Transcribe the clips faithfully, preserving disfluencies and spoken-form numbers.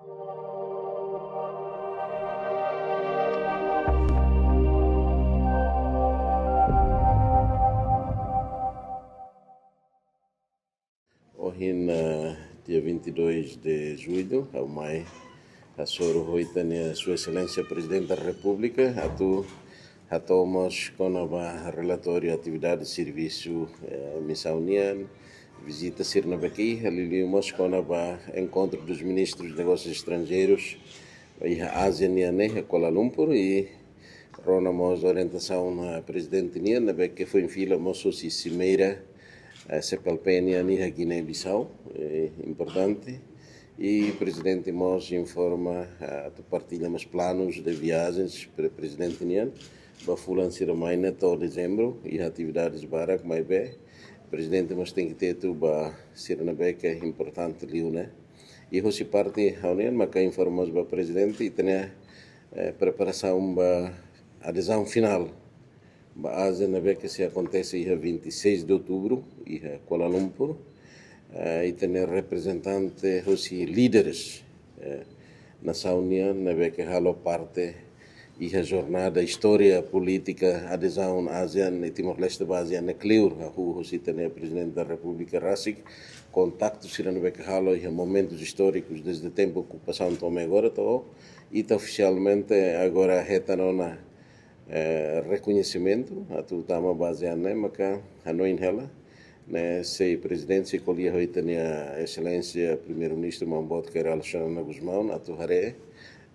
Ohin, eh, dia vinte e dois de julho, ha'u mai hasoru ho ita-nia Sua Exelénsia Prezidente da Repúblika, atu hato'o mós kona-ba relatóriu atividade servisu, eh, misaun nian, vizita sira ne'ebé ke iha, liuliu mós kona-ba enkontru dos ministrus de negósius estranjeirus iha ASEAN nian ne'e, iha Kuala Lumpur, i rona mós orientasaun, eh, prezidente nian, ne'ebé ke foin fila mós husi simeira, eh, CPLP nian iha Guiné-Bissau, eh, importante. I prezidente mós informa, eh, atu partilla mós planus de viajens pre-, prezidente nian, ba fulan sira mai ne'e to'o dezembru, iha atividades barak, maibé prezidente mós tenke tetu ba sira ne'ebé ke importante liu ne'e. I husi parte ha'u-nian maka informa mós ba prezidente, ita-nia, eh, preparasaun ba adezaun finál ba ASEAN ne'ebé ke sei akontese iha vinte e seis de outubro, iha Kuala Lumpur. Eh, ita-nia reprezentante husi líderes, eh, nasaun nian ne'ebé ke halo parte iha jornada istória polítika adezaun ASEAN i Timor-Leste ba ASEAN ne'e kleur, hahú husi ita-nia Prezidente da Repúblika rasik, kontaktu sira ne'ebé ke halo iha momentus istórikus desde tempu okupasaun to'o mai agora, to'o ita ofisialmente agora hetan ona, eh, rekoñesimentu atu tama ba ASEAN ne'e, maka hanoin hela ne'e sei prezidente sei ko'alia ho ita-nia Exelénsia Primeiru-Ministru Maun Boot Kay Rala Xanana Gusmão atu haree,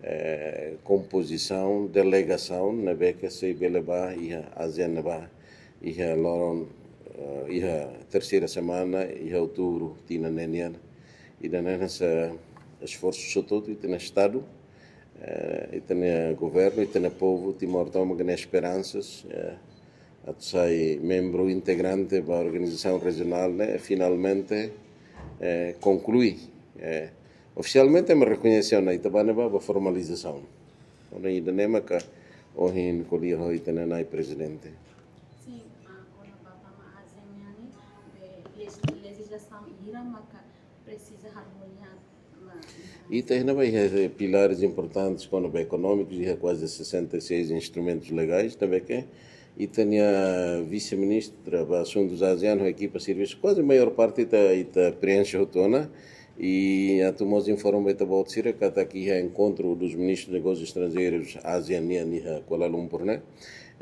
eh, kompozisaun delegasaun ne'ebé ke sei bele ba iha ASEAN ne'ebá iha loron, eh, iha terseira semana iha outubru tinan ne'e nian. Ida-ne'e hanesan esforsu hotu-hotu ita-nia Estadu, eh, ita-nia governu, ita-nia povu Timor tomak nia esperansas, eh, atu sai membru integrante ba organizasaun rejionál ne'e, finalmente, eh, konklui. Eh, ofisialmente ema rekoñese ona, ita bá ne'ebá ba formalizasaun. Ona ida-ne'e maka ohin ko'alia ho ita-nia Nai Prezidente. Sin, ah, kona-ba tama ASEAN nian ne'e, be, lejis-, lejislasaun hira maka presiza harmoniza. Ita iha ne'ebá iha pilares importantes kona-ba ekonómikus, iha kuaze sessenta e seis instrumentus legais, ne'ebé ke ita-nia vise-ministra ba asuntus ASEAN ho ekipa servisu kuaze maiór parte ita, ita preenxe hotu ona, i atu mós informa ba ita-boot sira katak iha enkontru dos ministros de negósius estranjeirus ASEAN nian iha Kuala Lumpur ne'e,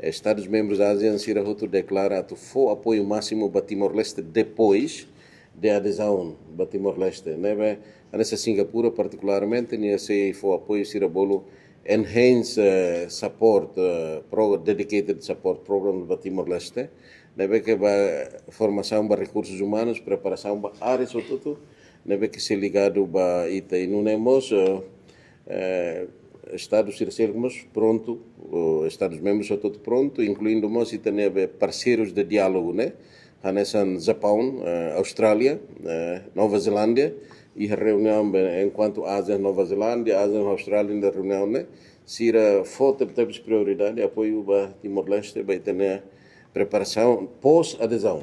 eh, Estadus membrus ASEAN sira hotu deklara atu fó apoiu másimu ba Timor-Leste depois de adezaun ba Timor-Leste. Ne'ebé, hanesan Singapura partikularmente, nia sei fó apoiu sira bolu enhanced, eh, support, eh, pro-, dedicated support program ba Timor-Leste. Ne'ebé ke ba formasaun ba rekursus umanus, preparasaun ba áreas hotu-hotu ne'ebé ke sei ligadu ba ita. I nune'e mós, eh, eh, Estadus sira seluk mós prontu, o Estadus membrus hotu-hotu prontu, inkluindu mós ita-nia be parseirus de diálogu ne'e, hanesan Japaun, eh, Austrália, eh, Nova Zelándia, iha reuniaun be enkuantu ASEAN Nova Zelándia, ASEAN Austrália nia reuniaun ne'e, sira fó tebetebes prioridade apoiu ba Timor-Leste, ba ita-nia preparasaun pós-adezaun.